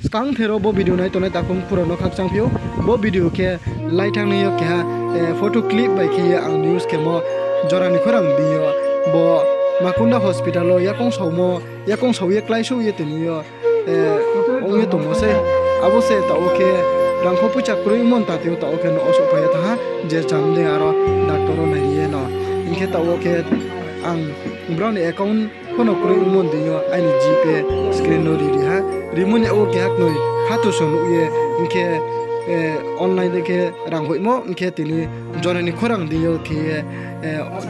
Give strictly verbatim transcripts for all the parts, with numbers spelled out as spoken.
Skang thero bo video nai tongnai takhu mkhu rao no khakchang phi ou. Bo video khe laithang ni yo keha photo clip bai khe ye ang news khemo jora ni khorang di yo. Bo Makunda hospital wo yakoung saomo, yakoung sao ye kláisouh ye tini yo ong ye tongmo sei. Abo se taoh wo khe rangkho poicha kroi mon ta tei yo taoh wo khe no osouh phai ye thanng ha, je cham de aro doctor wo nai ye no. Hing khe taoh wo khe ang brao ni account pho no kroi mon di yo aini GPay screen no ri ri ha. Rimo ni wo keha knoi khathoso nuh ye, hing khe online de khe rang hoihmo, hing khe tini jora ni khorang di yo khe ye,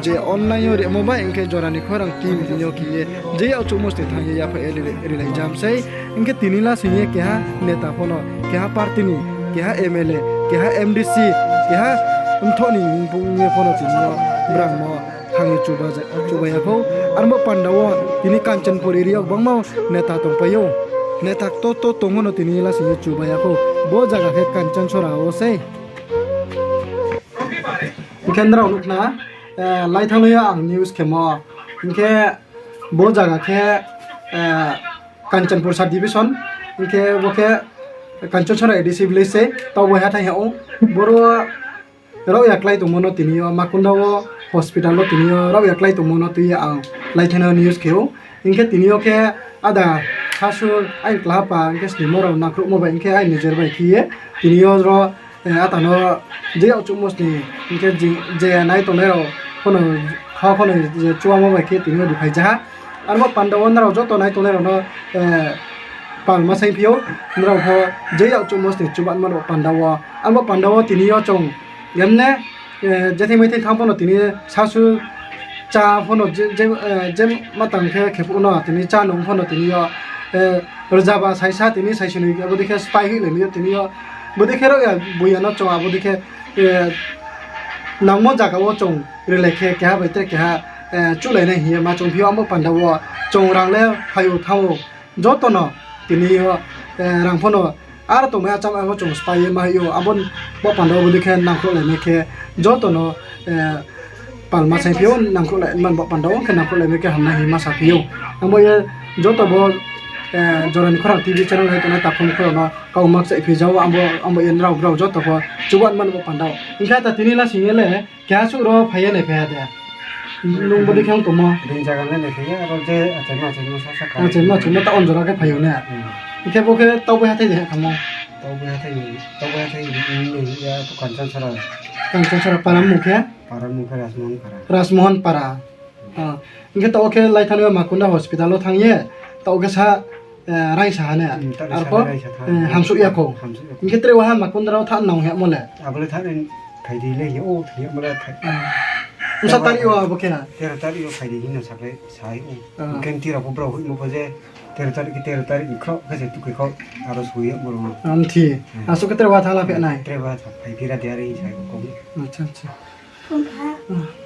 je online yo rimo bai hing khe jora ni khorang team di yo khe ye, je yag chouhmo sni thanng ye yaphaih ye rilai jam sei. Hing khe tini lasing ye keha neta pho no, keha party ni, keha MLA, keha MDC, keha mthoh ni bung ye pho no tini yo brang no thanng ye chuba ya khou. Arbo panda wo tini Kanchanpur area yo gbangma neta tongpai ou. Neta kto kto tongmo no tini lasing ye chuba ya khou. Bo zaga khe Kanchansora wo sei. Hing khe nrao nuh khna, laithang ni yo ang news khemo. Hing khe bo zaga khe Kanchanpur sub division. Hing khe bo khe Kanchansora ADC village sei, taoh bo hathái ha ou. Boro raohya klái tongmo no tini yo Makunda wo hospital wo tini yo raohya klái tongmo no tui ye ang laithang ni yo news khe ou. Hing khe tini yo khe ada sasu aini klaha-pa hing khe snimo rao nangkhruhmo bai hing khe aini nijer bai khe ye tini yo ro ata no je yag chouhmo sni hing khe je nai tongnai rao pho no, ha pho no je chuamo bai khe tini yo ri phai ja ha. Arbo panda wo nrao joto nai tongnai rao no pal ma saingphi ou, nrao pho je yag chouhmo sni chuba man bo panda wo. Arbo panda wo tini yo chung emne jething maithing thanng pho no tini sasu chá pho no je ma tang khe khe phuh no tini chá nung pho no tini yo rzaba saisa tini saisonoi abo dei khe spái hoihlai mi yo tini yo. Bodei khe raohya buya no chung abo dei khe nangmo zaga wo chung rilai khe keha bai tre keha chuhlai nai hing ye ma choungphi ou. Abo panda wo chung rang le phai ou thanng ou, joto no tini yo rang pho no aro tongmai acham abo chung spái ye ma hoih ou. Abo bo panda wo bodei khe nangkhruhlai nai khe joto no pal ma saingphi ou, nangkhruhlai man bo panda wo khe nangkhruhlai nai khe hamnai hing ma saphi ou. Abo ye joto bo Jora ni Khorang TV channel hai tongnai takhu mkhu rao no kau ma kchaihphi jao, abo ye nrao brao joto pho chuba man bo panda wo. Hing khe ta tini lasing ye le keha suh ro phai ye nai phai ha de? Nung bodei khe ong tongmo? Being zaga le nai phai ya, aro je achaimo achaimo ta on jora khe phai ou ne? Hing khe bo khe Taobai hathái de ha khamo? Taobai hathái, Taobai hathái ni ya to Kanchanchara. Kanchanchara para mung khe? Para mung khe Rajmohon Para. Hing khe taoh wo khe laithang ni yo Makunda hospital wo thanng ye, taoh wo khe sa raisa ha ne? Arpho hamsuh ya khou. Hing khe tre wa ha Makunda rao thanng nang hingmo le? Bsa tarik wo abo khe? Tero tarik wo phai di hing no sa khe sa ou. Hing khe mti rao pho brao hoihmo pho je tero tarik khe tero tarik ni khroh khe se tukhoi khou, aro soi ye boro. Mthi. Asuh khe tre wa thanng la phi nai? Tre wa thanng phai phi ra de are hing sa ou.